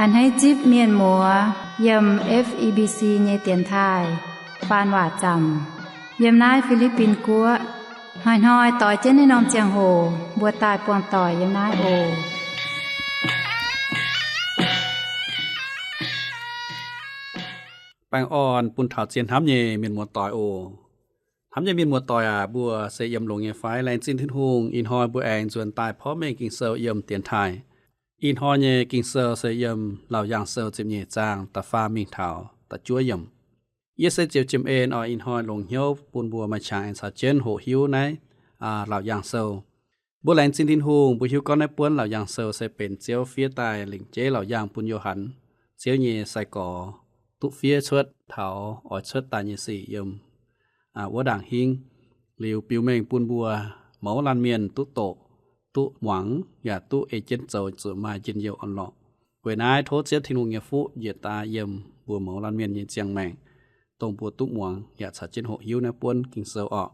A'hneiv zipv mienh muoz yiem F E B C nyei dienx taaih faan waac zaamc yiem naaiv Fi^li^bin Guoqv. Hnoi-hnoi doix jienv naaiv norm ziangh hoc mbuo daaih buangh doic yiem naaiv oc. Baengh orn bun taux zien hnamv nyei mienh muoz-doic oc. Hnamv nyei mienh muoz-doic aac, mbuo se yiem longx nyei fai? Laengz zingh Tin-Hungh, ih hnoi mbuo aengx nzuonx daaih porv mengh Ging-Sou yiem dienx taaih. Ih hnoi nyei Ging-Sou se yiem Laauc Yaangh Sou ziepc nyeic zaang da'faam mingh taux da'juov yiemc. Yie se Ziouc Jiem En oc. Ih hnoi longx hnyouv bun mbuo maaih qangx aengx caux jienv hoqc hiuv naaiv Laauc Yaangh Sou. Mbuo laengz zingh Tin-Hungh, mbuo hiuv gorngv naaiv buonv Laauc Yaangh Sou se benx Ziouv fiev daaih lingc jeiv Laauc Yaangh bun Yo^han, Ziouv nyei sai-gorx, duqv fiev cuotv taux oix cuotv daaih nyei sic yiem wuov ndaangc hingv, liuz biux mengh bun mbuo mouz laanh mienh duqv doqc, duqv muangx, yaac duqv ei jienv zoux zuqc maaih njien-youh orn-lorqc. Weic naaiv tov Ziouv Tin-Hungh nyei fuqv njiec daaih yiem mbuo mouz laanh mienh nyei ziangh maengc, dongh mbuo duqv muangx yaac caux jienv hoqc hiuv naaiv buonv Ging-Sou orqc.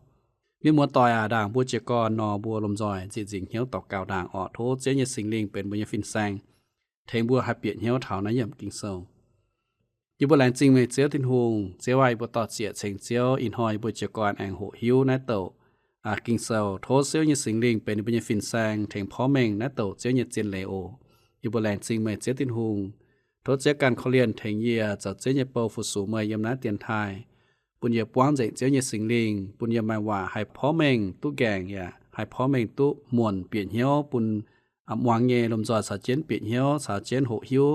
Mienh muoz-doic aac, ndaangc mbuo jiez gorn nor, mbuo lomh nzoih ziec nzingc hnyouv daux gaux ndaangc orqc. Tov Ziouv nyei Singx Lingh benx mbuo nyei fin-saeng, tengx mbuo haih bieqc hnyouv taux naaiv yiemc Ging-Sou. Yie mbuo laengz zingh meih Ziouv Tin-Hungh. Ziouv aac, yie mbuo dor-ziec ceng Ziouv, ih hnoi yie mbuo jiez gorn aengx hoqc hiuv naaiv douc Ging-Sou. Tov Ziouv nyei Singx Lingh benx yie mbuo nyei fin-saeng tengx porv mengh naaiv douc Ziouv nyei zien leiz oc. Yie mbuo laengz zingh meih Ziouv Tin-Hungh. Tov Ziouv ganh korv-lienh tengx yie zoux Ziouv nyei bou fu-sux meih yiem naaiv dienx taaih, bun yie buangv nzengc Ziouv nyei Singx Lingh, bun yie maaih waac haih porv mengh duqv nqaengc yaac haih porv mengh duqv muonc bieqc hnyouv, bun muangx nyei lomh nzoih caux jienv bieqc hnyouv, caux jienv hoqc hiuv.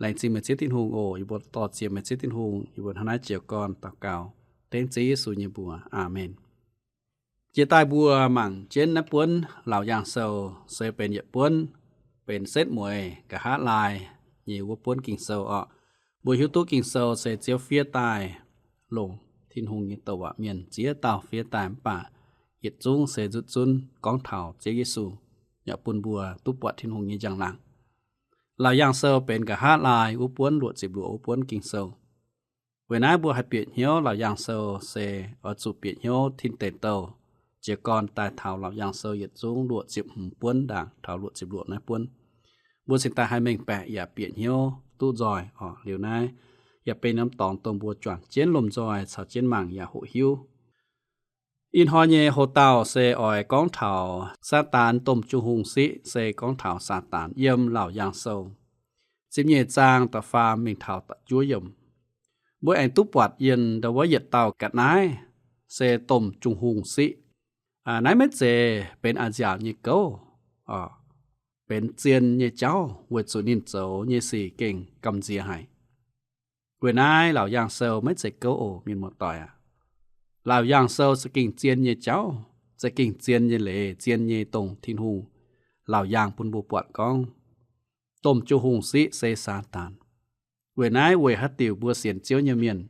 Laengz zingh meih Ziouv Tin-Hungh oc. Yie mbuo dor-ziec meih Ziouv Tin-Hungh. Yie mbuo hnangv naaiv jiez gorn daux gaux dengv Ziouv Yesu nyei mbuox. Aamen. Jiex daaih mbuo mangc jienv naaiv buonv Laauc Yaangh Sou se benx yietc buonv benx setv mueiz nqa'haav laai nyei wuov buonv Ging-Sou orqc. Mbuo hiuv duqv Ging-Sou se Ziouv fiev daaih longc Tin-Hungh nyei douc waac mienh ziex dauh fiev daaih, mv baac yietc zungv se nzutv zunv gorngv taux Ziouv Yesu, yaac bun mbuo duqv buatc Tin-Hungh nyei njang-laangc. Laauc Yaangh Sou benx nqa'haav laai wuov buonv luoqc ziepc luoqc wuov buonv Ging-Sou. Weic naaiv mbuo haih bieqc hnyouv Laauc Yaangh Sou se oix zuqc bieqc hnyouv tin deic douh jiez gorn daaih taux Laauc Yaangh Sou yietc zungv luoqc ziepc hmz buonv ndaangc taux luoqc ziepc luoqc naaiv buonv. Mbuo cingx daaih haih mengh baeqc yaac bieqc hnyouv duqv nzoih orqc. Liuz naaiv yaac benx norm dorngx dongh mbuo juangc jienv lomh nzoih caux jienv mangc yaac hoqc hiuv. Ih hnoi nyei houx-dauh se oix gorngv taux Saadaan domh jiu-hungh siqv, se gorngv taux Saadaan yiem Laauc Yaangh Sou ziepc nyeic zaang da'faam mingh taux da'juov yiemc. Mbuo aengx duqv buatc yiem ndau wuov yietc dauh ga'naaiv se domh jiu-hungh siqv. Naaiv maiv zeiz benx a'nziaauc nyei gouv, benx zien nyei jauv weic zuqc ninh zoux nyei sic gengh gamh nziex haic. Weic naaiv Laauc Yaangh Sou maiv zeiz gouv oc, mienh muoz-doic aac. Laauc Yaangh Sou za'gengh zien nyei jauv, za'gengh zien nyei leiz, zien nyei dongh Tin-Hungh laauc yaangh bun mbuo buatc gorngv domh jiu-hungh siqv se Saadaan. Weic naaiv weic haaix diuc mbuo sienx Ziouv nyei mienh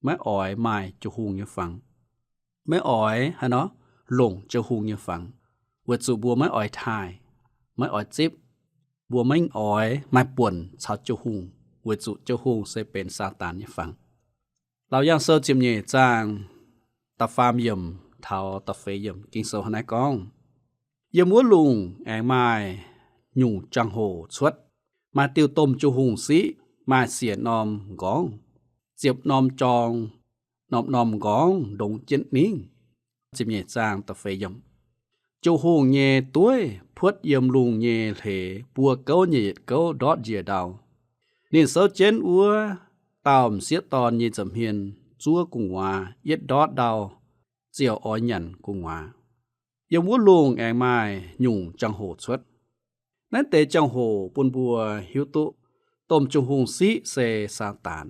maiv oix maaih jiu-hungh nyei fangx, maiv oix haaix nor longc jiu-hungh nyei fangx, weic zuqc mbuo maiv oix taaih, maiv oix zipv. Mbuo maiv oix maaih buonc caux jiu-hungh, weic zuqc jiu-hungh se benx Saadaan nyei fangx. Laauc Yaangh Sou ziepc nyeic zaang da'faam yiemc taux da'feix yiemc Ging-Sou hnangv naaiv gorngv, yiem wuov lungh aengx maaih nyungc jangx-hoc cuotv. Maaih diuh domh jiu-hungh siqv, maaih siec norm nqorngv, ziepc norm jorng, norm-norm nqorngv ndongx jienv ningv. Ziepc nyeic zaang da'feix yiemc, jiu-hungh nyei dueiv puotv yiem lungh nyei hleix buo gouv nyei yietc gouv ndortv njiec ndau. Ninh souv jienv wuov dauh m'sieqv dorn nyei nza'hmien zuov gu'nguaaz yietv ndortv ndau, ziouc oix nyanc gu'nguaaz. Yiem wuov lungh aengx maaih nyungc jangx-hoc cuotv. Naaiv deix jangx-hoc bun mbuo hiuv duqv domh jiu-hungh siqv se Saadaan.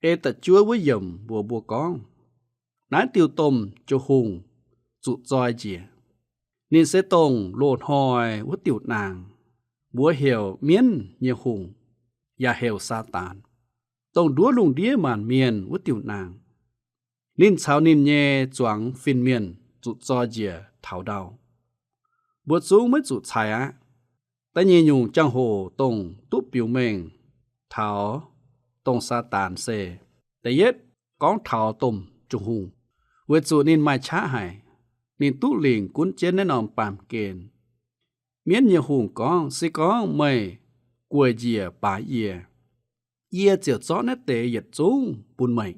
Ei da'juov wuov yiemc mbuox mbuo gorngv, naaiv diuh domh jiu-hungh zuqc zoi njiec. Ninh se dongh loz-hnoi wuov diuh naang, mbuox heuc mienv nyei hungh, yaac heuc Saadaan, dongh nduov lungh ndiev maanc mienh wuov diuh naang. Ninh caux ninh nyei zuangx fin-mienh zuqc zoi njiec taux ndau. Mbuo zungv maiv zuqc cai aqv. Da'nyeic nyungc jangx-hoc dongh duqv biux mengh taux dongh Saadaan se, da'yietv gorngv taux domh jiu-hungh, weic zuqc ninh maaih qaqv haic, ninh duqv lingc gunv jienv naaiv norm baamh gen. Mienv nyei hungh gorngv, se gorngv meih gueic njiec baaix yie, yie ziouc zorqv naaiv deix yietc zungv bun meih.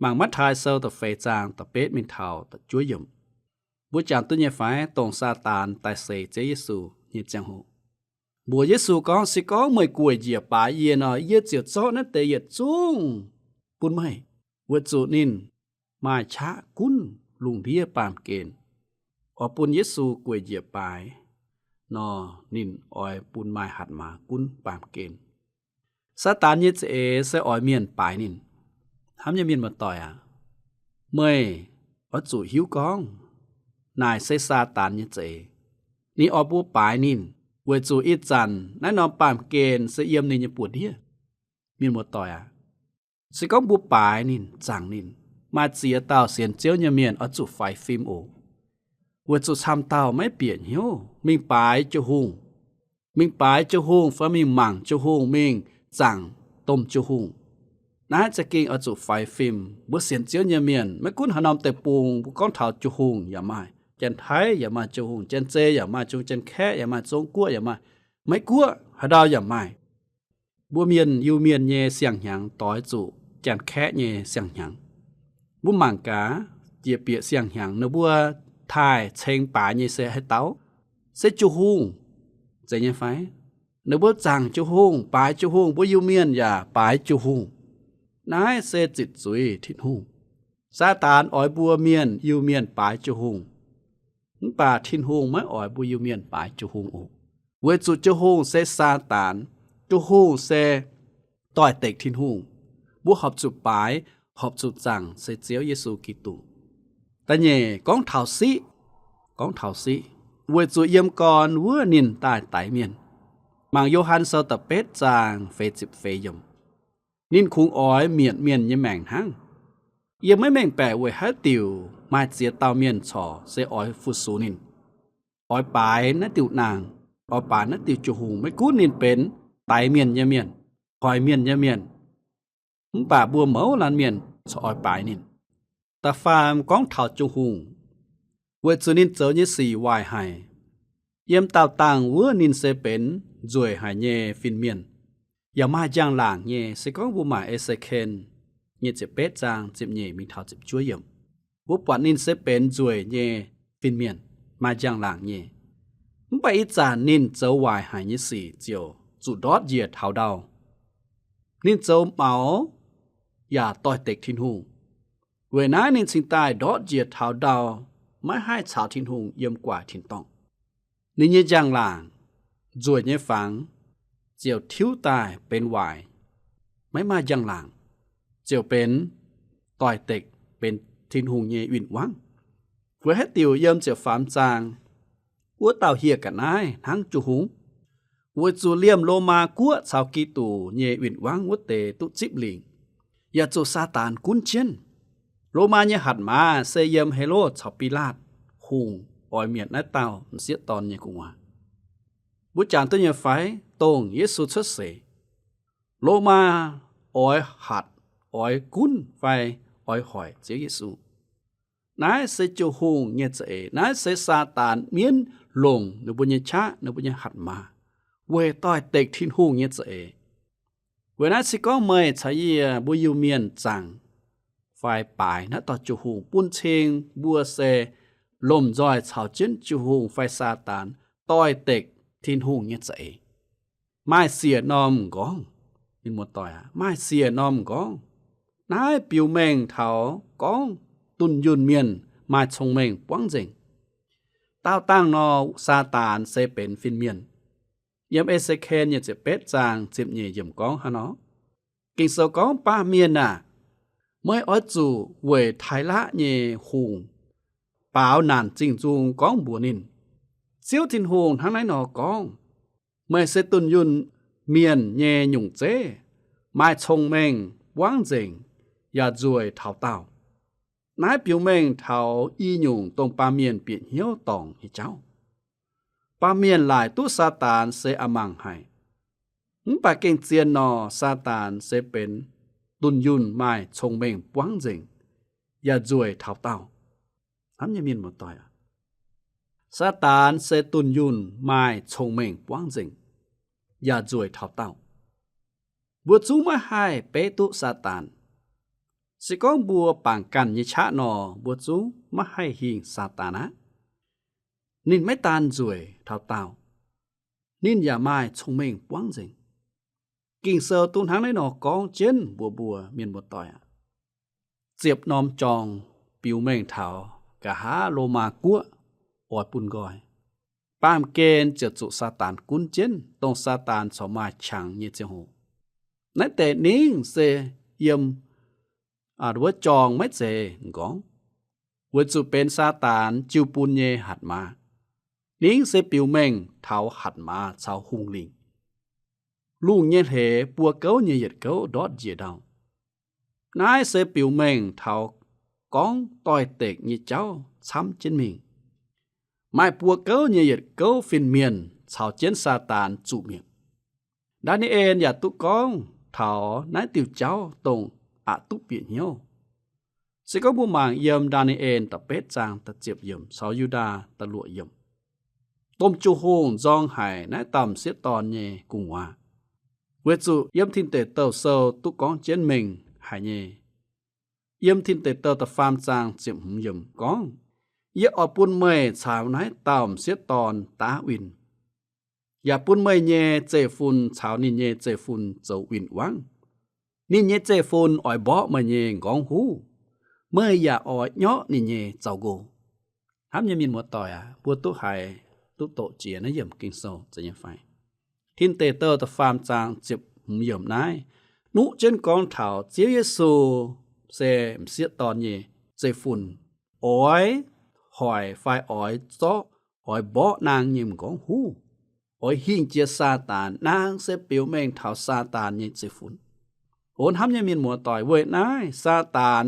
Mangc Matv^taai Sou da'feix zaang da'betv mingh taux da'juov yiemc. Mbuo jangx duqv nyei fai dongh Saadaan daaih seix Ziouv Yesu nyei ziangh hoc? Mbuox Yesu gorngv, se gorngv meih gueic njiec baaix yie nor, yie ziouc zorqv naaiv deix yietc zungv bun meih. Weic zuqc ninh maaih qaqv gunv lungh ndiev baamh gen. Oix bun Yesu gueic njiec baaix nor, ninh oix bun maaih hatc maaz gunv baamh gen. Saadaan nyei za'eix se oix mienh baaix ninh. Hnamv nyei mienh muoz-doic aac, meih oix zuqc hiuv gorngv, naaic se Saadaan nyei za'eix. Ninh oix mbuo baaix ninh, weic zuqc ih zanc naaiv norm baamh gen se yiem ninh nyei buoz-ndiev. Mienh muoz-doic aac, se gorngv mbuo baaix ninh, zaangc ninh, maaih ziex dauh sienx Ziouv nyei mienh oix zuqc faix fim oc. Weic zuqc camv dauh maiv bieqc hnyouv mingh baaix Jiu-Hungh, mingh baaix Jiu-Hungh fai mingh mangc Jiu-Hungh, mingh zaangc domh Jiu-Hungh. Naaiv za'gengh oix zuqc faix fim. Mbuo sienx Ziouv nyei mienh, maiv gunv haaix norm deic-bung, mbuo gorngv taux Jiu-Hungh yaac maaih, Janx-Taiv yaac maaih Jiu-Hungh, Janx-Zei yaac maaih, Zong-, Janx-Kaeqv yaac maaih, Zong-Guoqv yaac maaih, Meiv-Guoqv haaix ndau yaac maaih. Mbuo mienh Iu-Mienh nyei siang-hnyangx doix zuqc Janx-Kaeqv nyei siang-hnyangx. Mbuo mangc gaax, jiex bieqc siang-hnyangx ninh mbuo taaih ceng baaix nyei se haaix dauh? Se Jiu-Hungh, zeiz nyei fai? Ninh mbuo zaangc Jiu-Hungh, baaix Jiu-Hungh, mbuo Iu-Mienh yaac baaix Jiu-Hungh. Naaiv se zitc zuiz Tin-Hungh. Saadaan oix mbuo mienh, Iu-Mienh baaix Jiu-Hungh, mv baac Tin-Hungh maiv oix mbuo Iu-Mienh baaix Jiu-Hungh oc. Weic zuqc Jiu-Hungh se Saadaan, Jiu-Hungh se doix-dekc Tin-Hungh. Mbuo horpc zuqc baaix, horpc zuqc zaangc se Ziouv Yesu Giduc. Da'nyeic, gorngv taux siqv, gorngv taux siqv, weic zuqc yiem gorn wuov ninh daaih daix mienh. Mangc Yo^han Sou da'betv zaang feix ziepc feix yiemc. Ninh kungx oix mietc mienh nyei maengc hnangv. Yie maiv mengh baeqc weic haaix diuc maaih ziex dauh mienh corc se oix fu-sux ninh, oix baaix naaiv diuh naang, oix baaix naaiv diuh Jiu-Hungh, maiv gunv ninh benx daix mienh nyei mienh, hoic mienh nyei mienh. Mv baac mbuo mouz laanh mienh corc oix baaix ninh. Da'faam gorngv taux Jiu-Hungh, weic zuqc ninh zoux nyei sic waaic haic. Yiem daauh dangh wuov ninh se benx nzueic haic nyei fin-mienh, yaac maaih njang-laangc nyei. Se gorngv mbuo mangc E^se^ken nyei ziepc betv zaang ziepc nyeic mingh taux ziepc juov yiemc, mbuo buatc ninh se benx nzueic nyei fin-mienh, maaih njang-laangc nyei. Mv baac ih zanc ninh zoux waaic haic nyei sic ziouc zuqc ndortv njiec taux ndau. Ninh zoux maux yaac doix-dekc Tin-Hungh. Weic naaiv ninh cingx daaih ndortv njiec taux ndau, maiv haih caux Tin-Hungh yiem gu'nguaaic tin-dorngh. Ninh nyei njang-laangc, nzueic nyei fangx, ziouc tiuv daaih benx waaic, maiv maaih njang-laangc, ziouc benx doix-dekc, benx Tin-Hungh nyei win-wangv. Weic haaix diuc? Yiem ziepc faam zaang, wuov dauh hieh ga'naaiv hnangv Jiu-Hungh, weic zuqc liemh Lomaa Guoqv caux Giduc nyei win-wangv wuov deix duqv zipv lingc, yaac zuqc Saadaan gunv jienv. Lomaa nyei hatc maaz se yiem Helotv caux Bilaatv Hungh oix mietc naaiv dauh m'sieqv dorn nyei gu'nguaaz. Mbuo jangx duqv nyei fai? Dongh Yesu cuotv seix, Lomaa oix hatc, oix gunv fai oix hoic Ziouv Yesu. Naaiv se Jiu-Hungh nyei za'eix. Naaiv se Saadaan mienv longc ninh mbuo nyei qaqv, ninh mbuo nyei hatc maaz weic doix-dekc Tin-Hungh nyei za'eix. Weic naaiv se gorngv meih caux yie mbuo Iu-Mienh zaangc fai baaix naaiv dauh Jiu-Hungh, bun cing mbuo se lomh nzoih caux jienv Jiu-Hungh fai Saadaan doix-dekc Tin-Hungh nyei za'eix. Maaih siec norm m'nqorngv, mienh muoz-doic aac, maaih siec norm m'nqorngv. Naaiv biux mengh taux gorngv dunh yunh mienh maaih cong-mengh buangv nzengc. Daauh dangh nor, Saadaan se benx fin-mienh. Yiem E^se^ken nyei ziepc betv zaang ziepc nyeic yiemc gorngv hnangv nor, Ging-Sou gorngv, Baamh mienh aah! Meih oix zuqc weic Taailaqv nyei hungh baaux naanc zingh nzung gorngv mbuox ninh, Ziouv Tin-Hungh hnangv naaiv nor gorngv, Meih se dunh yunh mienh nyei nyungc zeiv, maaih cong-mengh buangv nzengc, yaac nzueic taux daauh. Naaiv biux mengh taux i nyungc dongh baamh mienh bieqc hnyouv dorngc nyei jauv. Baamh mienh laaic duqv Saadaan se a'mangc haic. Mv baac gengh zien nor, Saadaan se benx dunh yunh maaih cong-mengh buangv nzengc, yaac nzueic taux daauh. Hnamv nyei mienh muoz-doic aac, Saadaan se dunh yunh maaih cong-mengh buangv nzengc. yaac nzueic taux daauh. Mbuo zungv maiv haih beiv duqv Saadaan. Se gorngv mbuo bangc ganh nyei qaqv nor, mbuo zungv maiv haih hingh Saadaan aqv. Ninh maiv daan nzueic taux daauh, ninh yaac maaih cong-mengh buangv nzengc. Ging-Sou duqv hnangv naaiv nor gorngv jienv mbuox mbuo, mienh muoz-doic aac, ziepc norm jorng biux mengh taux nqa'haav Lomaa guoqv oix bun nqoi. Baamh gen ziouc zuqc Saadaan gunv jienv, dongh Saadaan corc maaih qangx nyei ziangh hoc. Naaiv deix ningv se yiem wuov jorng maiv zeiz m'nqorngv, weic zuqc benx Saadaan jiu bun nyei hatc maaz. Ningv se biux mengh taux hatc maaz caux hungh lingc. Lungh nyei hleix buo gouv nyei yietc gouv ndortv njiec ndau. Naaiv se biux mengh taux gorngv doix-dekc nyei jauv camv jienv mingh. Maaih buo gouv nyei yietc gouv fin-mienh caux jienv Saadaan zuqc mi'aqv. Ndaa^ni^en yaac duqv gorngv taux naaiv diuh jauv dongh aqc duqv bieqc hnyouv. Se gorngv mbuo mangc yiem Ndaa^ni^en da'betv zaang da'ziepc yiemc caux Yu^ndaa da'luoqc yiemc, domh jiu-hungh nzorng haic naaiv dauh m'sieqv dorn nyei gu'nguaaz, weic zuqc yiem Tin Deic Douh Sou duqv gorngv jienv mengh haic nyei. Yiem Tin Deic Douh da'faam zaang ziepc hmz yiemc gorngv, Yie oix bun meih caux naaiv dauh m'sieqv dorn daav win, yaac bun meih nyei zeiv-fun caux ninh nyei zeiv-fun zoux win-wangv. Ninh nyei zeiv-fun oix mborqv meih nyei nqorngv huv. Meih yaac oix nyorqv ninh nyei zaux-nqo. Hnamv nyei mienh muoz-doic aac, mbuo duqv haiz duqv doqc jiex naaiv yiemc Ging-Sou zeiz nyei fai? Tin Deic Douh da'faam zaang ziepc hmz yiemc naaiv nuqv jienv gorngv taux Ziouv Yesu se m'sieqv dorn nyei zeiv-fun, oix hoic fai oix zorqv, oix mborqv naang nyei m'nqorngv huv, oix hingh jiex Saadaan. Naang se biux mengh taux Saadaan nyei zeiv-fun. O hnamv nyei mienh muoz-doic, weic naaiv Saadaan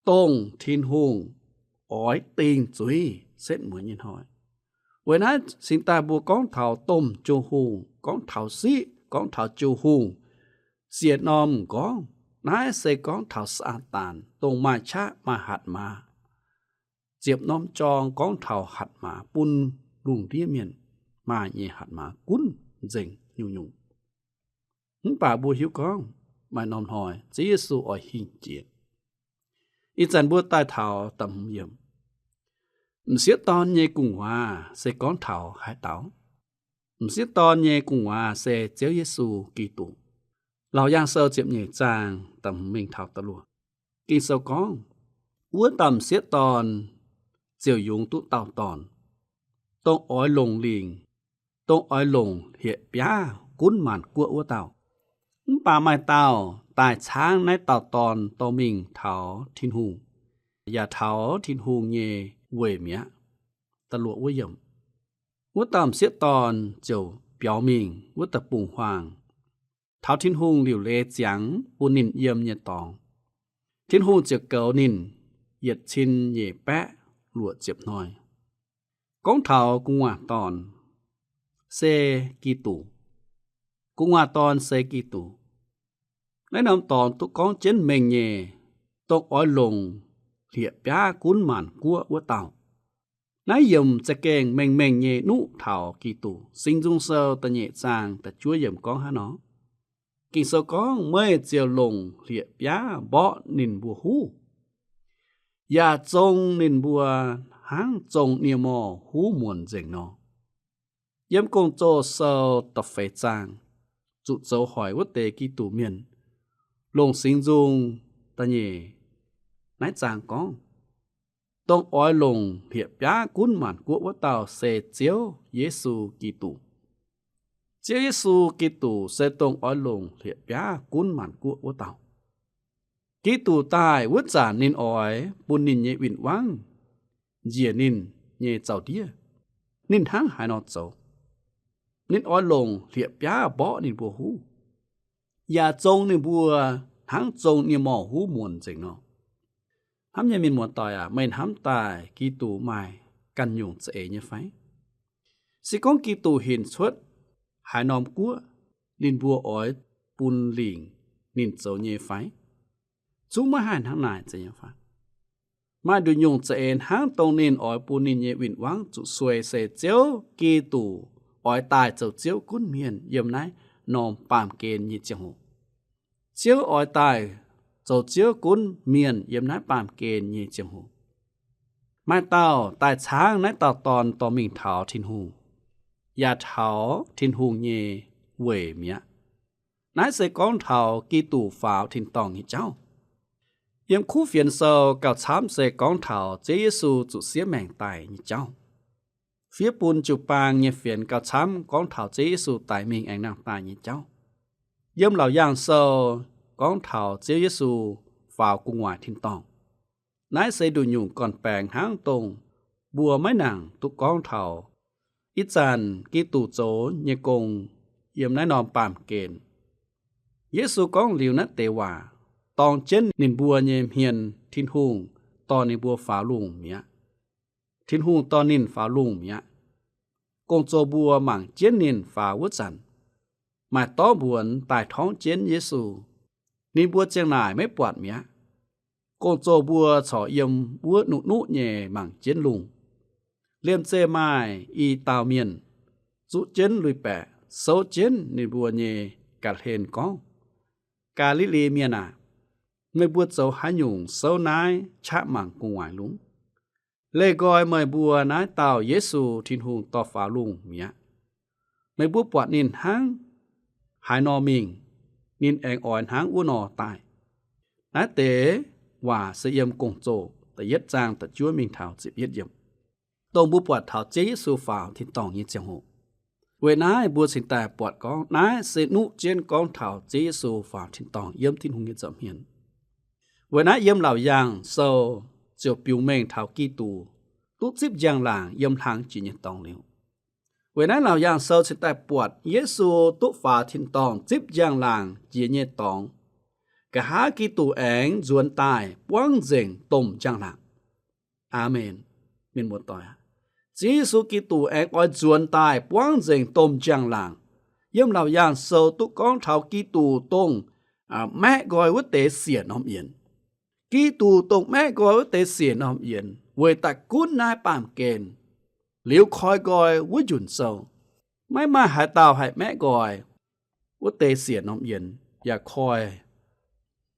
dongh Tin-Hungh oix dingh zuiz setv mueiz nyei hnoi. Weic naaiv cingx daaih mbuo gorngv taux domh jiu-hungh, gorngv taux siqv, gorngv taux jiu-hungh, siec norm m'nqorngv, naaiv se gorngv taux Saadaan dongh maaih qaqv maaih hatc maaz. Ziepc norm jorng gorngv taux hatc maaz bun lungh ndiev mienh maaih nyei hatc maaz gunv nzengc nyungc-nyungc. Mv baac mbuo hiuv gorngv maaih norm hnoi Ziouv Yesu oix hingh jiex. Ih zanc mbuo daaih taux da'hmz yiemc. M'sieqv dorn nyei gu'nguaaz se gorngv taux haaix dauh? M'sieqv dorn nyei gu'nguaaz se Ziouv Yesu Giduc. Laauc Yaangh Sou ziepc nyeic zaang da'hmz mingh taux da'luoqc. Ging-Sou gorngv, Wuov dauh m'sieqv dorn ziouc yungz duqv dauh dorn, dongh oix longc lingc, dongh oix longc hlieqv biaav gunv maanc guoqv wuov dauh. Mv baac maaih dauh daaih caangv naaiv dauh dorn dorh mingh taux Tin-Hungh, yaac taux Tin-Hungh nyei weic mi'aqv. Da'luoqc wuov yiemc. Wuov dauh m'sieqv dorn ziouc biaux mingh wuov deic-bung-huaang, taux Tin-Hungh liuc leiz ziangx bun ninh yiem nyei dorngx. Tin-Hungh ziouc goux ninh yietc cin nyeic baeqv luoqc ziepc hnoi. Gorngv taux gu'nguaaz dorn se Giduc. Gu'nguaaz dorn se Giduc. Naaiv norm dorngx duqv gorngv jienv mengh nyei, dongh oix longc hlieqv-biaav gunv maanc guoqv wuov dauh. Naaiv yiemc za'gengh mengh mengh nyei nuqv taux Giduc. Singx Nzung Sou da'nyeic zaang da'juov yiemc gorngv hnangv nor, Ging-Sou gorngv, Meih ziouc longc hlieqv-biaav mborqv ninh mbuo huv, yaac zong ninh mbuo hnangv zong nie-morh huv muonc nzengc nor. Yiem Gong-Zoh Sou da'feix zaang, zuqc zoux hoic wuov deix Giduc Mienh, longc Singx Nzung da'nyeic naaiv zaang gorngv, dongh oix longc hlieqv-biaav gunv maanc guoqv wuov dauh se Ziouv Yesu Giduc. Ziouv Yesu Giduc se dongh oix longc hlieqv-biaav gunv maanc guoqv wuov dauh. Giduc daaih wuov zanc ninh oix bun ninh nyei win-wangv njiec ninh nyei zaux-ndiev. Ninh hnangv haaix nor zoux? Ninh oix longc hlieqv-biaav mborqv ninh mbuo huv, yaac zong ninh mbuo hnangv zong nie-morh huv muonc nzengc nor. Hnamv nyei mienh muoz-doic aac, meih hnamv daaih Giduc maaih ganh nyungc za'eix nyei fai? Se gorngv Giduc hinc cuotv haaix norm guoqv, ninh mbuo oix bun lingc ninh zoux nyei fai? Zungv maiv haih hnangv naaic zeiz nyei fai? Maaih nduqc nyungc za'eix hnangv dongh ninh oix bun ninh nyei win-wangv zuqc suei se Ziouv Giduc oix daaih zoux Ziouv gunv mienh yiem naaiv norm baamh gen nyei ziangh hoc. Ziouv oix daaih zoux Ziouv gunv mienh yiem naaiv baamh gen nyei ziangh hoc. Maaih dauh daaih caangv naaiv dauh dorn dorh mingh taux Tin-Hungh, yaac taux Tin-Hungh nyei weic mi'aqv. Naaiv se gorngv taux Giduc faaux tin-dorngh nyei jauv. Yiem Kuv Fienx Sou gauh camv se gorngv taux Ziouv Yesu zuqc siev maengc daic nyei jauv. Fiev bun jiu-baang nyei fienx gauh camv gorngv taux Ziouv Yesu daic mingh aengx nangh daaih nyei jauv. Yiem Laauc Yaangh Sou gorngv taux Ziouv Yesu faaux gu'nguaaic tin-dorngh. Naaiv se nduqc nyungc gorn-baengx hnangv dongh mbuo maiv nangc duqv gorngv taux ih zanc Giduc zoux nyei gong yiem naaiv norm baamh gen. Yesu gorngv liuz naaiv deix waac, dorng jienv ninh mbuo nyei hmien Tin-Hungh dorh ninh mbuo faaux lungh mi'aqv. Tin-Hungh dorh ninh faaux lungh mi'aqv. Gong-zoh mbuo mangc jienv ninh faaux wuov zanc, maaih dorv mbuonx daaih torngv jienv Yesu. Ninh mbuo ziang naaic maiv buatc mi'aqv. Gong-zoh mbuo corc yiem wuov nuqv-nuqv nyei mangc jienv lungh. Liemh zeih maaih i dauh mienh zuqv jienv lui-baeqc souv jienv ninh mbuo nyei ga'hlen gorngv, Gaa^li^li Mienh aac, meih mbuo zoux haaix nyungc souv naaiv qaqv mangc gu'nguaaic lungh? Leih nqoi meih mbuo naaiv dauh Yesu Tin-Hungh dorh faaux lungh mi'aqv. Meih mbuo buatc ninh hnangv haaix nor mingh, ninh aengx oix hnangv wuov nor daaih. Naaiv deix waac se yiem Gong-Zoh da'yietv zaang da'juov mingh taux ziepc yietv yiemc, dongh mbuo buatc taux Ziouv Yesu faaux tin-dorngh nyei ziangh hoc. Weic naaiv mbuo cingx daaih buatc gorngv naaiv se nuqv jienv gorngv taux Ziouv Yesu faaux tin-dorngh yiem Tin-Hungh nyei nza'hmien. Weic naaiv yiem Laauc Yaangh Sou ziouc biux mengh taux Giduc duqv zipv njang-laangc yiem hlang jiex nyei dorngx liuz. Weic naaiv Laauc Yaangh Sou cingx daaih buatc Yesu duqv faaux tin-dorngh zipv njang-laangc jiex nyei dorngx. Nqa'haav Giduc aengx nzuonx daaih buangv nzengc domh njang-laangc. Aamen. Mienh muoz-doic aac, Ziouv Yesu Giduc aengx oix nzuonx daaih buangv nzengc domh njang-laangc. Yiem Laauc Yaangh Sou duqv gorngv taux Giduc dongh maeqv nqoi wuov deix siec norm yienx. Giduc dongh maeqv nqoi wuov deix siec norm yienx weic daaih gunv naaiv baamh gen, liuz koi nqoi wuov njunc sou. Maiv maaih haaix dauh haih maeqv nqoi wuov deix siec norm yienx yaac koi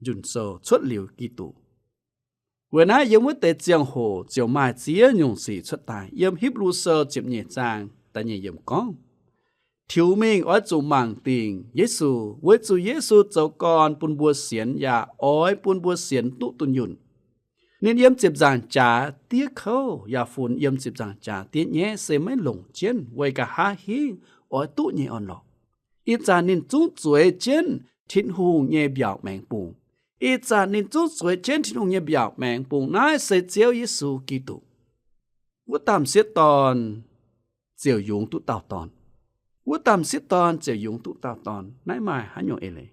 njunc sou cuotv liuz Giduc. Weic naaiv yiem wuov deix ziangh hoc ziouc maaih ziex nyungc sic cuotv daaih. Yiem Hipv^lu Sou ziepc nyeic zaang da'nyeic yiemc gorngv, tiux mingh oix zuqc mangc dingc Yesu, weic zuqc Yesu zoux gorn bun mbuo sienx yaac oix bun mbuo sienx duqv dunh yunh. Ninh yiem ziepc nzaangc jaax diev kouv yaac funx yiem ziepc nzaangc jaax diev nyaiv se maiv longc jienv weic nqa'haav hingv oix duqv nyei orn-lorqc. Ih zanc ninh zungv zueiz jienv Tin-Hungh nyei mbiaauc maengx bungx. Ih zanc ninh zungv zueiz jienv Tin-Hungh nyei mbiaauc maengx bungx. Naaiv se Ziouv Yesu Giduc. Wuov dauh m'sieqv dorn ziouc yungz duqv dauh dorn. Wuov dauh m'sieqv dorn ziouc yungz duqv dauh dorn. Naaiv maaih haaix nyungc eix leiz?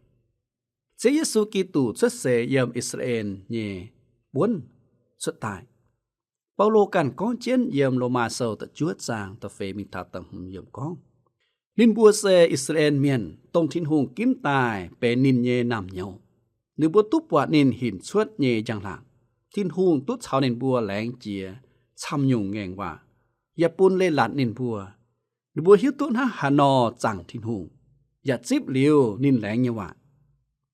Ziouv Yesu Giduc cuotv seix yiem I^saa^laa^en nyei buonv cuotv daaih. Baulo ganh gorngv jienv yiem Lomaa Sou da'juov zaang da'feix mingh taux da'hmz yiemc gorngv, ninh mbuo se I^saa^laa^en Mienh, dongh Tin-Hungh ginv daaih benx ninh nyei naamh nyouz. Ninh mbuo duqv buatc ninh hinc cuotv nyei njang-laangc. Tin-Hungh duqv caux ninh mbuo laengz jiex camv-nyungc ngaengc waac, yaac bun leiz-latc ninh mbuo. Ninh mbuo hiuv duqv hnangv haaix nor zaangc Tin-Hungh, yaac zipv liuz ninh laengz nyei waac.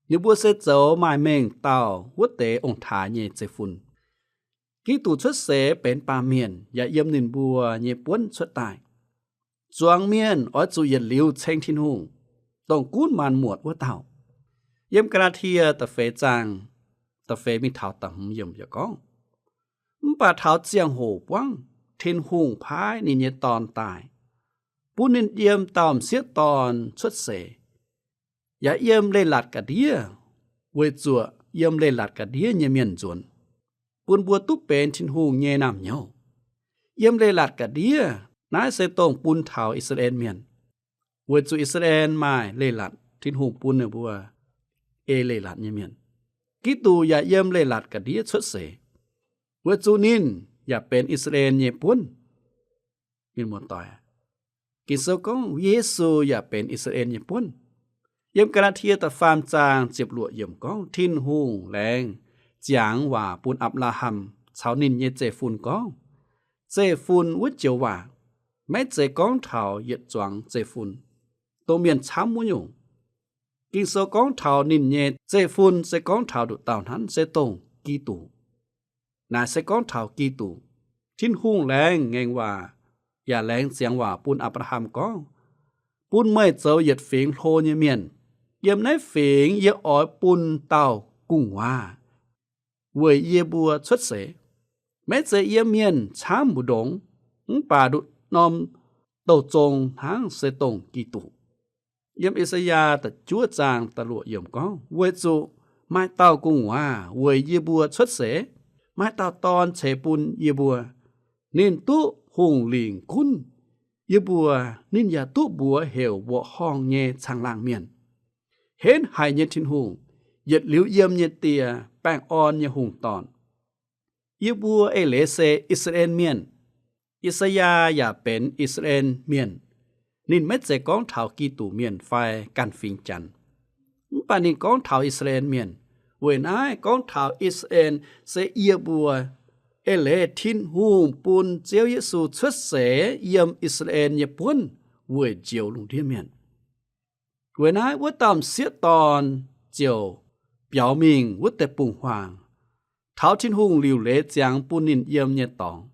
Ninh mbuo se zoux maaih mengh dauh wuov deix ong-taaix nyei zeiv-fun. Giduc cuotv seix benx baamh mienh yaac yiem ninh mbuo nyei buonv cuotv daaih. Zuangx mienh oix zuqc yietc liuz ceng Tin-Hungh, dongh gunv maanc muotc wuov dauh. Yiem Gaa^laa^tie da'feix zaang da'feix mingh taux da'hmz yiemc yaac gorngv, mv baac taux ziangh hoc buangv, Tin-Hungh paaiv ninh nyei Dorn daaih, bun ninh yiem dauh m'sieqv dorn cuotv seix, yaac yiem leiz-latc ga'ndiev, weic zuoqc yiem leiz-latc ga'ndiev nyei mienh nzuonx, bun mbuo duqv benx Tin-Hungh nyei naamh nyouz. Yiem leiz-latc ga'ndiev, naaiv se dongh bun taux I^saa^laa^en Mienh, weic zuqc I^saa^laa^en maaih leiz-latc, Tin-Hungh bun ninh mbuo ei leiz-latc nyei mienh. Giduc yaac yiem leiz-latc ga'ndiev cuotv seix, weic zuqc ninh yaac benx I^saa^laa^en nyei buonv. Mienh muoz-doic, Ging-Sou gorngv Yesu yaac benx I^saa^laa^en nyei buonv. Yiem Gaa^laa^tie da'faam zaang ziepc luoqc yiemc gorngv, Tin-Hungh laengz ziangx waac bun Apc^laa^ham caux ninh nyei zeiv-fun gorngv, zeiv-fun wuov joux waac, maiv zeiz gorngv taux yietc zuangx zeiv-fun, dongh mienh camv wuov nyungc. Ging-Sou gorngv taux ninh nyei zeiv-fun se gorngv taux nduqc dauh hnangv, se dongh Giduc. Naaic se gorngv taux Giduc. Tin-Hungh laengz ngaengc waac yaac laengz ziangx waac bun Apc^laa^ham gorngv, bun meih zoux yietc fingx hlo nyei mienh. Yiem naaiv fingx yie oix bun dauh gu'nguaaz weic yie mbuo cuotv seix. Maiv zeiz yiem mienh camv mbu'ndongx, mv baac nduqc norm douh zong hnangv, se dongh Giduc. Yiem I^saa^yaa da'juov zaang da'luoqc yiemc gorngv, weic zuqc maaih dauh gu'nguaaz weic yie mbuo cuotv seix, maaih dauh dorn ceix bun yie mbuo. Ninh duqv hungh lingc gunv yie mbuo. Ninh yaac duqv mbuox heuc mbuoqc horngh nyei caangh laangh mienh, henv haic nyei Tin-Hungh, yietc liuz yiem nyei Die, baengh orn nyei hungh dorn. Yie mbuo eix leiz se I^saa^laa^en Mienh. I^saa^yaa yaac benx I^saa^laa^en Mienh. Ninh maiv zeiz gorngv taux Giduc Mienh fai ganh fingx Janx, mv baac ninh gorngv taux I^saa^laa^en Mienh. Weic naaiv gorngv taux I^saa^laa^en se yie mbuo eix leiz Tin-Hungh bun Ziouv Yesu cuotv seix yiem I^saa^laa^en nyei buonv weic njoux lungh ndiev mienh. Weic naaiv wuov dauh m'sieqv dorn ziouc biaux mingh wuov deix bungx-huaang, taux Tin-Hungh liuc leiz ziangx bun ninh yiem nyei dorngx,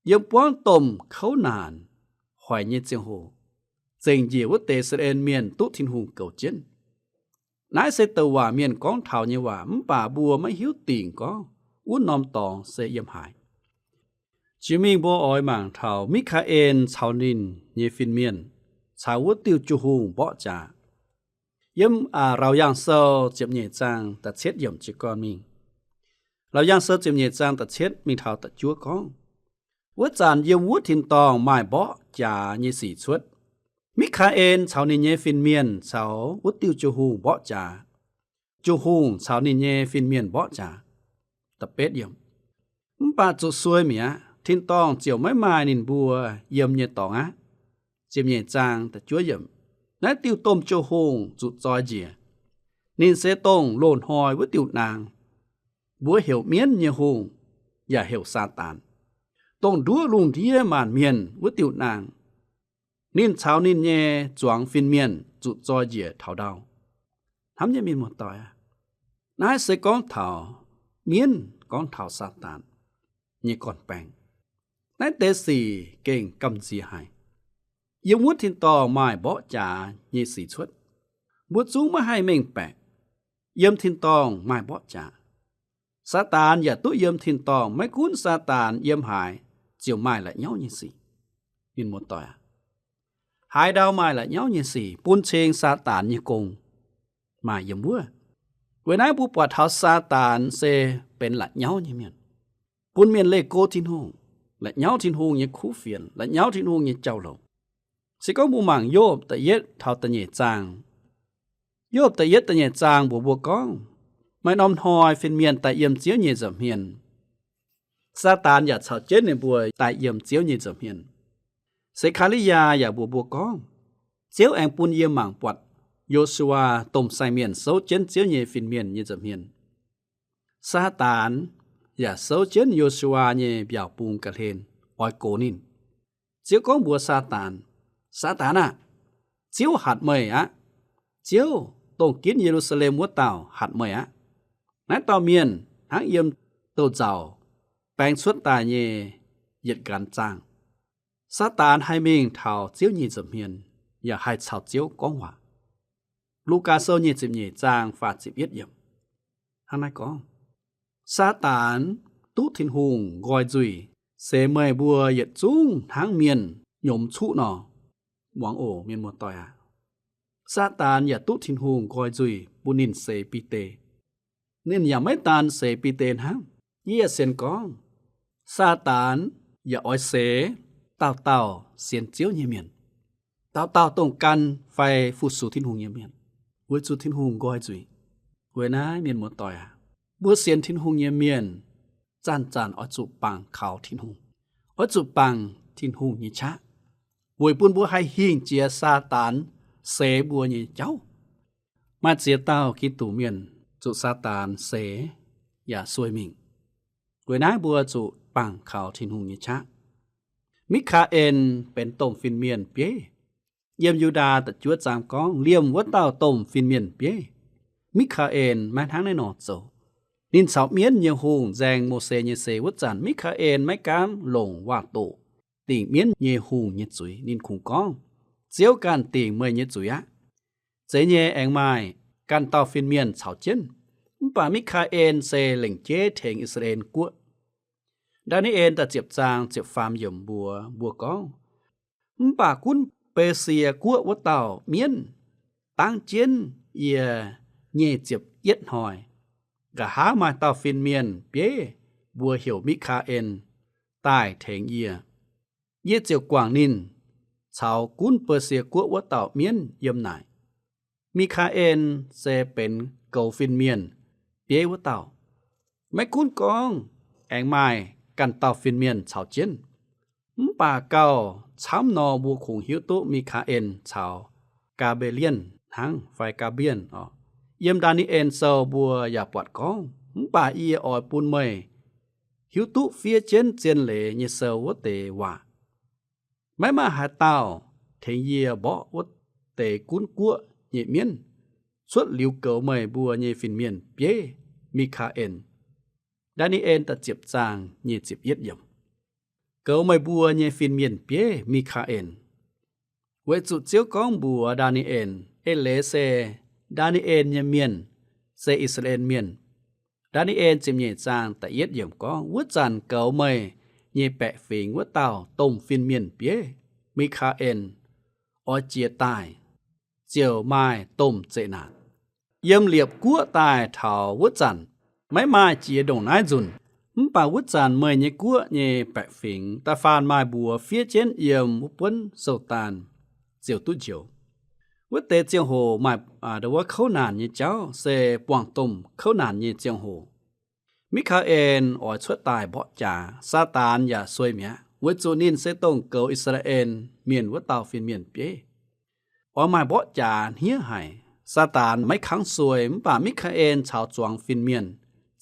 yiem buangv domh kouv naanc hoic nyei ziangh hoc, zengc njiec wuov deix I^saa^laa^en Mienh duqv Tin-Hungh goux jienv. Naaiv se douc waac mienh gorngv taux nyei waac, mv baac mbuo maiv hiuv dingc gorngv wuov norm dorngx se yiem haaix. Jiex mingh mbuo oix mangc taux Mi^kaa^en caux ninh nyei fin-mienh caux wuov diuh jun-hungh mborqv jaax. Yiem Laauc Yaangh Sou ziepc nyeic zaang da'cietv yiemc jiez gorn mingh. Laauc Yaangh Sou ziepc nyeic zaang da'cietv mingh taux da'juov gorngv, wuov zanc yiem wuov tin-dorngh maaih mborqv jaax nyei sic cuotv. Mi^kaa^en caux ninh nyei fin-mienh caux wuov diuh jun-hungh mborqv jaax. Jun-hungh caux ninh nyei fin-mienh mborqv jaax. Mv baac zuqc suei mi'aqv, tin-dorngh ziouc maiv maaih ninh mbuo yiem nyei dorngx aqv. Ziepc nyeic zaang da'juov yiemc, naaiv diuh domh jun-hungh zuqc zoi njiec. Ninh se dongh loz-hnoi wuov diuh naang, mbuox heuc mienv nyei hungh, yaac heuc Saadaan, dongh nduov lungh ndiev maanc mienh wuov diuh naang. Ninh caux ninh nyei zuangx fin-mienh zuqc zoi njiec taux ndau. Hnamv nyei mienh muoz-doic aac, naaiv se gorngv taux mienv, gorngv taux Saadaan nyei gorn-baeng. Naaiv deix sic gengh gamh nziex haic. Yiem wuov tin-dorngh maaih mborqv jaax nyei sic cuotv. Mbuo zungv maiv haih mengh baeqc yiem tin-dorngh maaih mborqv jaax. Saadaan yaac duqv yiem tin-dorngh. Maiv gunv Saadaan yiem haaix, ziouc maaih la'nyauv nyei sic. Mienh muoz-doic aac, haaix ndau maaih la'nyauv nyei sic, bun cing Saadaan nyei gong maaih yiem wuov. Weic naaiv mbuo buatc taux Saadaan se benx la'nyauv nyei mienh, bun mienh leih go Tin-Hungh, la'nyauv Tin-Hungh nyei kuv fienx, la'nyauv Tin-Hungh nyei jauv-louc. Se gorngv mbuo mangc Yopv da'yietv taux da'nyeic zaang, Yopv da'yietv da'nyeic zaang mbuox mbuo gorngv, maaih norm hnoi fin-mienh daaih yiem Ziouv nyei nza'hmien. Saadaan yaac caux jienv ninh mbuo daaih yiem Ziouv nyei nza'hmien. Sekaa^li^yaa yaac mbuox mbuo gorngv, Ziouv aengx bun yie mangc buatc Yo^su^waa domh sai mienh souv jienv Ziouv nyei fin-mienh nyei nza'hmien. Saadaan yaac souv jienv Yo^su^waa nyei mbiaauc bung ga'hlen oix gox ninh. Ziouv gorngv mbuox Saadaan, Saadaan aah! Ziouv hatc meih aqv. Ziouv, dongh ginv Ye^lu^saa^lem wuov dauh, hatc meih aqv. Naaiv dauh mienh hnangv yiem douz-nzauc baeng cuotv daaih nyei yietc nqanx zaangh. Saadaan haih mingh taux Ziouv nyei nza'hmien yaac haih caux Ziouv gorngv waac. Lugaa Sou nyic ziepc nyeic zaang faah ziepc yietv yiemc hnangv naaiv gorngv, Saadaan duqv Tin-Hungh nqoi nzuih seix meih mbuo yietc zungv hnangv mienh nyiemz cuqv nor. Muangx oc, mienh muoz-doic aac. Saadaan yaac duqv Tin-Hungh nqoi nzuih bun ninh seix Bide. Ninh yaac maiv daan seix Bide hnangv. Yie yaac sienx gorngv Saadaan yaac oix seix dauh dauh sienx Ziouv nyei mienh, dauh dauh dongh gan fai fu-sux Tin-Hungh nyei mienh, weic zuqc Tin-Hungh nqoi nzuih. Weic naaiv mienh muoz-doic aac, mbuo sienx Tin-Hungh nyei mienh zanc-zanc oix zuqc bangc kaux Tin-Hungh, oix zuqc bangc Tin-Hungh nyei qaqv, weic bun mbuo haih hingh jiex Saadaan seix mbuo nyei jauv. Maaih ziex dauh Giduc mienh zuqc Saadaan seix yaac sueih mingh. Weic naaiv mbuo zuqc bangc kaux Tin-Hungh nyei qaqv. Mi^kaa^en benx domh fin-mienh bieiv. Yiem Yu^ndaa da'juov zaang gorngv, liemh wuov dauh domh fin-mienh bieiv, Mi^kaa^en maiv hnangv naaiv nor zoux. Ninh caux mienv nyei hungh nzaeng Mose nyei seix wuov zanc, Mi^kaa^en maiv gaamv longc waac-doqc dingc mienv nyei hungh nyei zuiz. Ninh kungx gorngv, Ziouv ganh dingc meih nyei zuiz aqv. Zeiz nyei aengx maaih ganh dauh fin-mienh caux jienv. Mv baac Mi^kaa^en se lengc jeiv tengx I^saa^laa^en guoqv. Ndaa^ni^en da'ziepc zaang ziepc faam yiemc mbuox mbuo gorngv, Mv baac gunv Besie guoqv wuov dauh mienv dangv jienv yie nyei ziepc yietv hnoi, nqa'haav maaih dauh fin-mienh bieiv, mbuo heuc Mi^kaa^en, daaih tengx yie. Yie ziouc guangc ninh caux gunv Besie guoqv wuov dauh mienv yiem naaic. Mi^kaa^en se benx goux fin-mienh bieiv wuov dauh. Maiv gunv gorngv aengx maaih ganh dauh fin-mienh caux jienv, mv baac gauh camv nor, mbuo kungx hiuv duqv Mi^kaa^en caux Gaa^mbe^lienh hnangv fai Gaa^mbienv oc. Yiem Ndaa^ni^en Sou mbuo yaac buatc gorngv, Mv baac yie oix bun meih hiuv duqv fiev jienv zien leiz nyei sou wuov deix waac. Maiv maaih haaix dauh tengx yie mborqv wuov deix gunv guoqv nyei mienv cuotv liuz goux meih mbuo nyei fin-mienh bieiv, Mi^kaa^en. Ndaa^ni^en da'ziepc zaang nyic ziepc yietv yiemc. Goux meih mbuo nyei fin-mienh bieiv, Mi^kaa^en. Weic zuqc Ziouv gorngv mbuox Ndaa^ni^en, eix leiz se Ndaa^ni^en nyei mienh se I^saa^laa^en Mienh. Ndaa^ni^en ziepc nyeic zaang da'yietv yiemc gorngv, Wuov zanc goux meih nyei baeqc fingx wuov dauh domh fin-mienh bieiv, Mi^kaa^en, oix jiez daaih, ziouc maaih domh zeqc naanc. Yiem liepc guoqv daaih taux wuov zanc, maiv maaih jiex ndongc naaiv nzunc. Mv baac wuov zanc meih nyei guoqv nyei baeqc fingx da'faanh maaih mbuox fiev jienv yiem wuov buonv sou-daan ziouc duqv njoux. Wuov deix ziangh hoc maaih, aa, ndo wuov kouv naanc nyei jauv se buangh domh kouv naanc nyei ziangh hoc. Mi^kaa^en oix cuotv daaih mborqv jaax, Saadaan yaac sueih mi'aqv, weic zuqc ninh se dongh goux I^saa^laa^en Mienh wuov dauh fin-mienh bieiv. Oix maaih mborqv jaax hniev haic. Saadaan maiv kangv sueih, mv baac Mi^kaa^en caux zuangx fin-mienh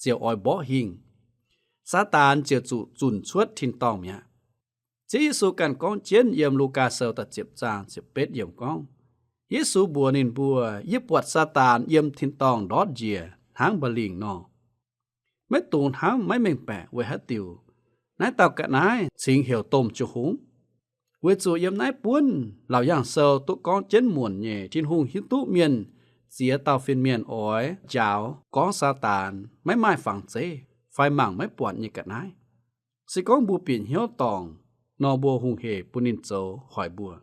ziouc oix mborqv hingh. Saadaan ziouc zuqc zunc cuotv tin-dorngh mi'aqv. Ziouv Yesu ganh gorngv jienv yiem Lugaa Sou da'ziepc zaang ziepc betv yiemc gorngv, Yesu mbuox ninh mbuo, Yie buatc Saadaan yiem tin-dorngh ndortv njiec hnangv mba'lingc nor. Maiv dungx hnamv maiv mengh baeqc weic haaix diuc naaiv dauh ga'naaiv cingx heuc domh jiu-hungh. Weic zuqc yiem naaiv buonv Laauc Yaangh Sou duqv gorngv jienv muonc nyei, Tin-Hungh hiuv duqv mienh ziex dauh fin-mienh oix njaaux gorngv Saadaan maiv maaih fangx zeiv fai mangc maiv buatc nyei ga'naaiv. Se gorngv mbuo bieqc hnyouv dorngc nor, mbuo hungh hec bun ninh zoux hoic mbuo.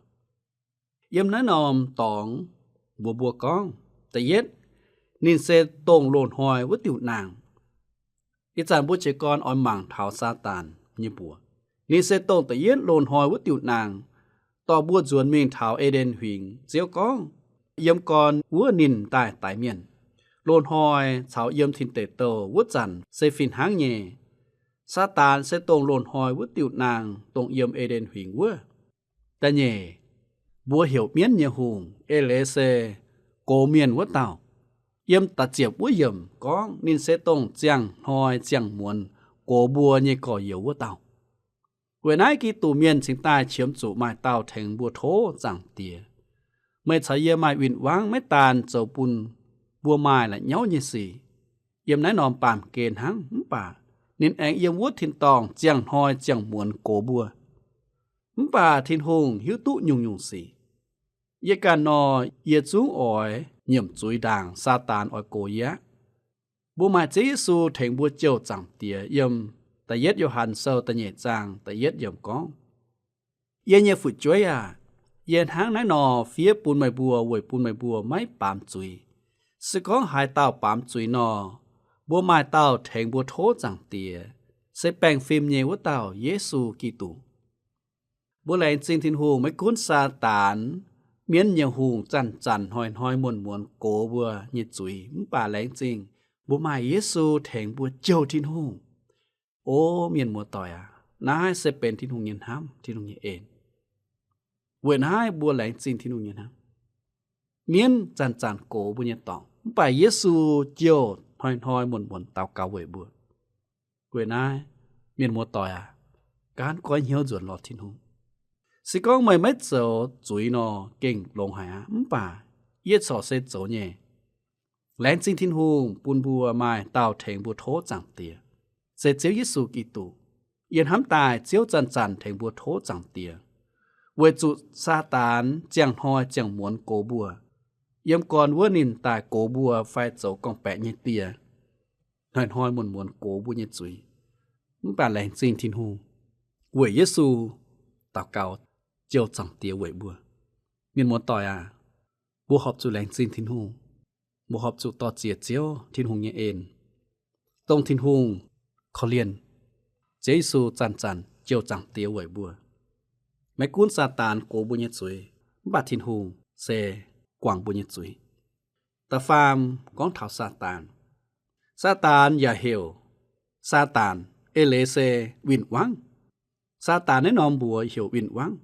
Yiem naaiv norm dorngx mbuox mbuo gorngv, da'yietv, ninh se dongh loz-hnoi wuov diuh naang. Ih zanc mbuo jiez gorn oix mangc taux Saadaan nyei mbuox. Ninh se dongh da'yietv loz-hnoi wuov diuh naang, dorh mbuo nzuonx mingh taux E^nden Huingx. Ziouv gorngv, yiem gorn wuov ninh daaih daix mienh. Loz-hnoi caux yiem tin deic douh wuov zanc se fih hnangv nyei. Saadaan se dongh loz-hnoi wuov diuh naang, dongh yiem E^nden Huingx wuov. Da'nyeic, mbuox heuc mienv nyei hungh, eix leiz se gox mienh wuov dauh. Yiem da'ziepc wuov yiemc gorngv ninh se dongh ziangh hnoi ziangh muonz gox mbuo nyei gorx-youz wuov dauh. Weic naaiv Giduc Mienh cingx daaih qiemx zuqc maaih dauh tengx mbuo tov Zaangc Diex. Meih caux yie maaih win-wangv maiv daan zoux bun mbuo maaih la'nyauv nyei sic yiem naaiv norm baamh gen hnangv, mv baac ninh aengx yiem wuov tin-dorngh ziangh hnoi ziangh muonz gox mbuo. Mv baac Tin-Hungh hiuv duqv nyungc-nyungc sic. Yie ganh nor, yie zungv oix nyiemc zuiz ndaangc Saadaan oix gox yie aqv. Mbuo maaih Ziouv Yesu tengx mbuo jouh Zaangc Diex yiem Da'yietv Yo^han Sou da'nyeic zaang da'yietv yiemc gorngv, Yie nyei fu'jueiv aah! Yie hnangv naaiv nor fiev bun meih mbuo weic bun meih mbuo maiv baamz zuiz. Se gorngv haaix dauh baamz zuiz nor, mbuo maaih dauh tengx mbuo tov Zaangc Diex, se baengh fim nyei wuov dauh, Yesu Giduc. Mbuo laengz zingh Tin-Hungh, maiv gunv Saadaan, mienv nyei hungh, zanc-zanc hnoi-hnoi muonz-muonz gox mbuo nyei zuiz, mv baac laengz zingh mbuo maaih Yesu tengx mbuo jouh Tin-Hungh. O mienh muoz-doic aac, naaiv se benx Tin-Hungh nyei hnamv, Tin-Hungh nyei en. Weic naaiv mbuo laengz zingh Tin-Hungh nyei hnamv. Mienv zanc-zanc gox mbuo nyei dorngc, mv baac Yesu jouh hnoi-hnoi muonz-muonz daux gaux weic mbuo. Weic naaiv, mienh muoz-doic aac, gaanv goiv hnyouv nzuonx lorz Tin-Hungh. Se gorngv meih maiv zoux zuiz nor, gengh longx haic aqv. Mv baac yie corc se zoux nyei. Laengz zingh Tin-Hungh bun mbuo maaih dauh tengx mbuo tov Zaangc Diex, se Ziouv Yesu Giduc. Yie hnamv daaih Ziouv zanc-zanc tengx mbuo tov Zaangc Diex, weic zuqc Saadaan ziangh hnoi ziangh muonz gox mbuo. Yiem gorn wuov ninh daaih gox mbuo fai zoux gorngv-baeqc nyei dieh, hnoi-hnoi muonz-muonz gox mbuo nyei zuiz. Mv baac laengz zingh Tin-Hungh, weic Yesu daux gaux, jouh Zaangc Diex weic mbuo. Mienh muoz-doic aac, mbuo horpc zuqc laengz zingh Tin-Hungh. Mbuo horpc zuqc dor-ziec Ziouv Tin-Hungh nyei en, dongh Tin-Hungh korv-lienh Ziouv Yesu zanc-zanc jouh Zaangc Diex weic mbuo. Maiv gunv Saadaan gox mbuo nyei zuiz, mv baac Tin-Hungh se guangc mbuo nyei zuiz. Da'faam gorngv taux Saadaan. Saadaan yaac heuc Saadaan, eix leiz se win-wangv. Saadaan naaiv norm mbuox heuc win-wangv.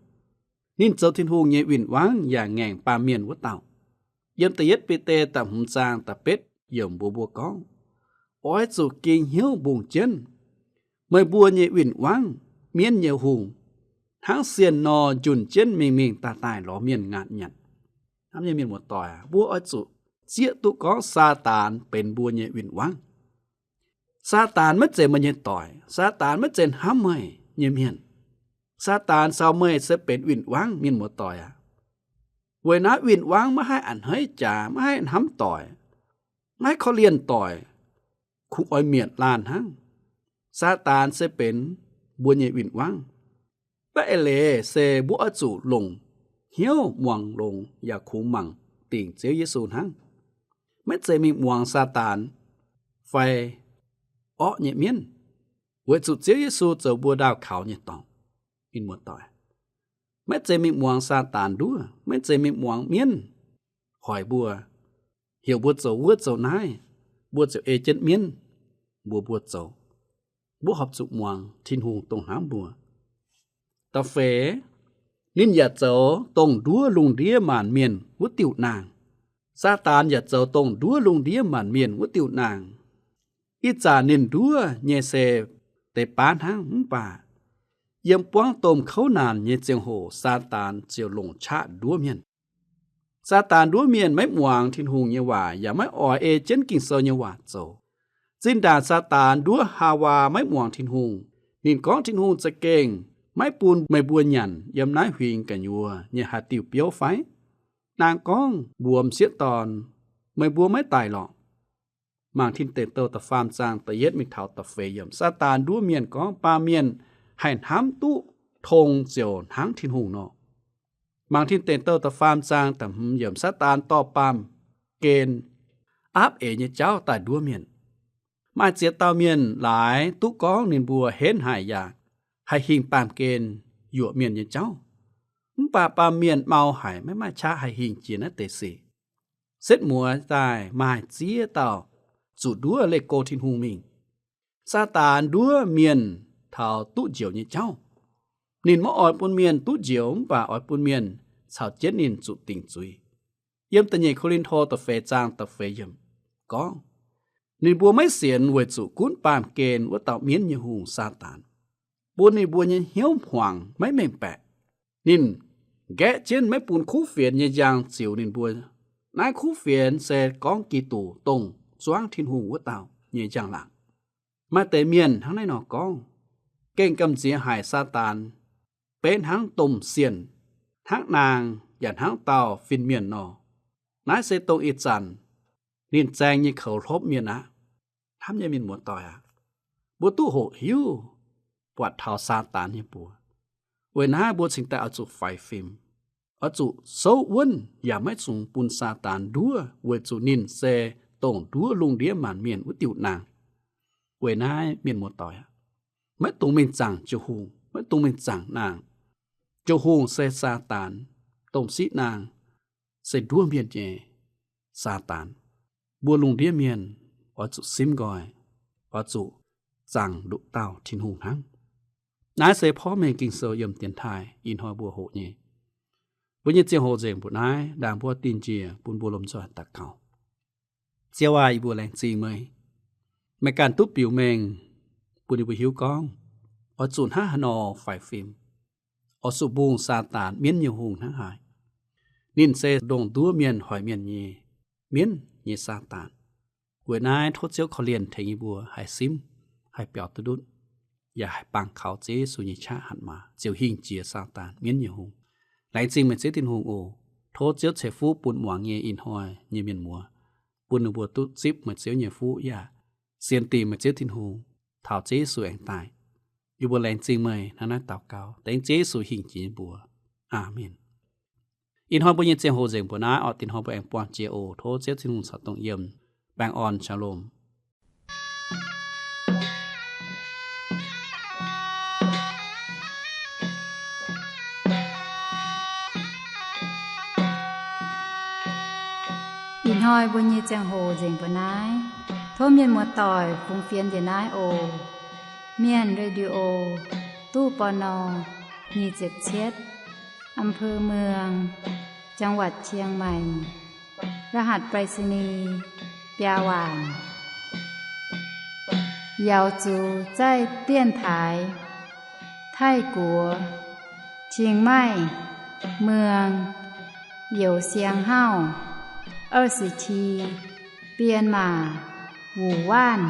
Ninh zoux Tin-Hungh nyei win-wangv yaac ngaengc baamh mienh wuov dauh. Yiem da'yietv Bide da'hmz zaang da'betv yiemc mbuox mbuo gorngv, oix zuqc ging hnyouv mbungh jienv meih mbuo nyei win-wangv, mienv nyei hungh, hnangv sienh nor, njunc jienv mingh mingh daaih daaih lorz mienh ngaatc nyanc. Hnamv nyei mienh muoz-doic aac, mbuo oix zuqc zieqv duqv gorngv Saadaan benx mbuo nyei win-wangv. Saadaan maiv zeiz meih nyei doic. Saadaan maiv zeiz hnamv meih nyei mienh. Saadaan caux meih se benx win-wangv, mienh muoz-doic aac. Weic naaiv win-wangv maiv haih a'hneiv jaax, maiv haih hnamv doic, maiv haih korv-lienh doic, kungx oix mietc laanh hnangv. Saadaan se benx mbuo nyei win-wangv. Mv baac eix leiz se mbuo oix zuqc longc hnyouv muangx longx yaac kungx mangc dingc Ziouv Yesu hnangv. Maiv zeiz mingh muangx Saadaan fai orqv nyei mienv, weic zuqc Ziouv Yesu zoux mbuo ndaauh kaux nyei dorngx. Mienh muoz-doic, maiv zeiz mingh muangx Saadaan nduov, maiv zeiz mingh muangx mienv hoic mbuo, heuc mbuo zoux wuov zoux naaiv, mbuo ziouc ei jienv mienv mbuox mbuo zoux. Mbuo horpc zuqc muangx Tin-Hungh dongh hnamv mbuo. Da'feix, ninh yaac zoux dongh nduov lungh ndiev maanc mienh wuov diuh naang. Saadaan yaac zoux dongh nduov lungh ndiev maanc mienh wuov diuh naang. Ih zanc ninh nduov nyei se deix baav hnangv, mv baac yiem buangv domh kouv naanc nyei ziangh hoc Saadaan ziouc longc qaqv nduov mienh. Saadaan nduov mienh maiv muangx Tin-Hungh nyei waac yaac maiv oix ei jienv Ging-Sou nyei waac zoux. Zinh ndaangc Saadaan nduov Haawaa maiv muangx Tin-Hungh, ninh gorngv, Tin-Hungh za'gengh maiv bun meih mbuo nyanc yiem naaiv huingx gu'nyuoz nyei haaix diuh biouv fai? Naang gorngv mbuox m'sieqv dorn, Meih mbuo maiv daic lorqc. Mangc Tin Deic Douh da'faam zaang da'yietv mingh taux da'feix yiemc. Saadaan nduov mienh gorngv, baamh mienh haih hnamv duqv tong ziouc hnangv Tin-Hungh nor. Mangc Tin Deic Douh da'faam zaang da'hmz yiemc. Saadaan dorh baamh gen aapv eix nyei jauv daaih nduov mienh. Maaih ziex dauh mienh laaix duqv gorngv ninh mbuo henv haic yaac haih hingh baamh gen yuoqc mienh nyei jauv. Mv baac baamh mienh mau haic, maiv maaih qaqv haih hingh jiex naaiv deix sic. Setv mueiz daaih maaih ziex dauh zuqc nduov leih go Tin-Hungh mingh. Saadaan nduov mienh taux duqv njoux nyei jauv. Ninh maiv oix bun mienh duqv njoux, mv baac oix bun mienh caux jienv ninh zuqc dingc zuiz. Yiem da'nyeic Ko^lin^to da'feix zaang da'feix yiemc gorngv, ninh mbuo maiv sienx weic zuqc gunv baamh gen wuov dauh mienv nyei hungh, Saadaan, bun ninh mbuo nyei hnyouv hmuangx maiv mengh baeqc. Ninh nqaeqv jienv maiv bun kuv fienx nyei njang ziux ninh mbuo. Naaiv kuv fienx se gorngv Giduc, dongh zuangv Tin-Hungh wuov dauh, nyei njang-laangc. Maaih deix mienh hnangv naaiv nor gorngv, gengh gamh nziex haic Saadaan, benx hnangv domh sienh, hnangv naang, yaac hnangv dauh fin-mienh nor. Naaiv se dongh ih zanc ninh zaeng nyei koux hlopv mienh aqv. Hnamv nyei mienh muoz-doic aac, mbuo duqv hoqc hiuv buatc taux Saadaan nyei buoz. Weic naaiv mbuo cingx daaih oix zuqc faix fim, oix zuqc souv wuonv yaac maiv zungx bun Saadaan nduov weic zuqc ninh se dongh nduov lungh ndiev maanc mienh wuov diuh naang. Weic naaiv mienh muoz-doic aac, maiv dungx mingh zaangc jiu-hungh, maiv dungx mingh zaangc naang. Jiu-hungh se Saadaan, domh siqv naang se nduov mienh nyei Saadaan. Mbuo lungh ndiev mienh oix zuqc simv nqoi, oix zuqc zaangc nduqc dauh Tin-Hungh hnangv. Naaiv se porv mengh Ging-Sou yiem dienx taaih ih hnoi mbuo hoqc nyei. Mbuo nyei ziangh hoc nzengc mbuoqc naaiv, ndaangc mbuo dingh njiec bun mbuo lomh nzoih daux gaux. Ziouv aac, yie mbuo laengz zingh meih. Meih ganh duqv biux mengh bun yie mbuo hiuv gorngv oix zuqc hnangv haaix nor faix fim, oix zuqc mbungh Saadaan, mienv nyei hungh hnangv haaix. Ninh se ndongh nduov mienh hoic mienh nyei mienv nyei Saadaan. Weic naaiv tov Ziouv korv-lienh tengx yie mbuo haih simv, haih biaux duqv ndutv, yaac haih bangc kaux Ziouv Yesu nyei qaqv hatc maaz, ziouc hingh jiex Saadaan, mienv nyei hungh. Laengz zingh meih Ziouv Tin-Hungh oc. Tov Ziouv ceix fuqv bun muangx nyei ih hnoi nyei mienh muoz, bun ninh mbuo duqv zipv meih Ziouv nyei fuqv yaac sienx dingc meih Ziouv Tin-Hungh taux Ziouv Yesu aengx daaih. Yie mbuo laengz zingh meih hnangv naaiv daux gaux dengv Ziouv Yesu hingh jiex nyei mbuox. Aamen. Ih hnoi mbuo nyei ziangh hoc nzengc mbuox naaiv oc. Dinh hnoi mbuo aengx buangh jiex oc. Tov Ziouv Tin-Hungh caux dongh yiem. Baengh orn, shalom. Ih hnoi mbuo nyei ziangh hoc nzengc mbuox naaiv. Tov mienh muoz-doic fungx fienx njiec naaiv oc. Mienh Radio, ตู้ ปณ. nyic ziepc cietv, อำเภอเมือง จังหวัดเชียงใหม่ รหัสไปรษณีย์ biaa waanc. Yaux zuqc zaih dienx taaix Taiv-Guoqv, Chiang Mai, Muang, Youz Siang Hauv, 二十七, Bienh Maac, Wuc Waanv.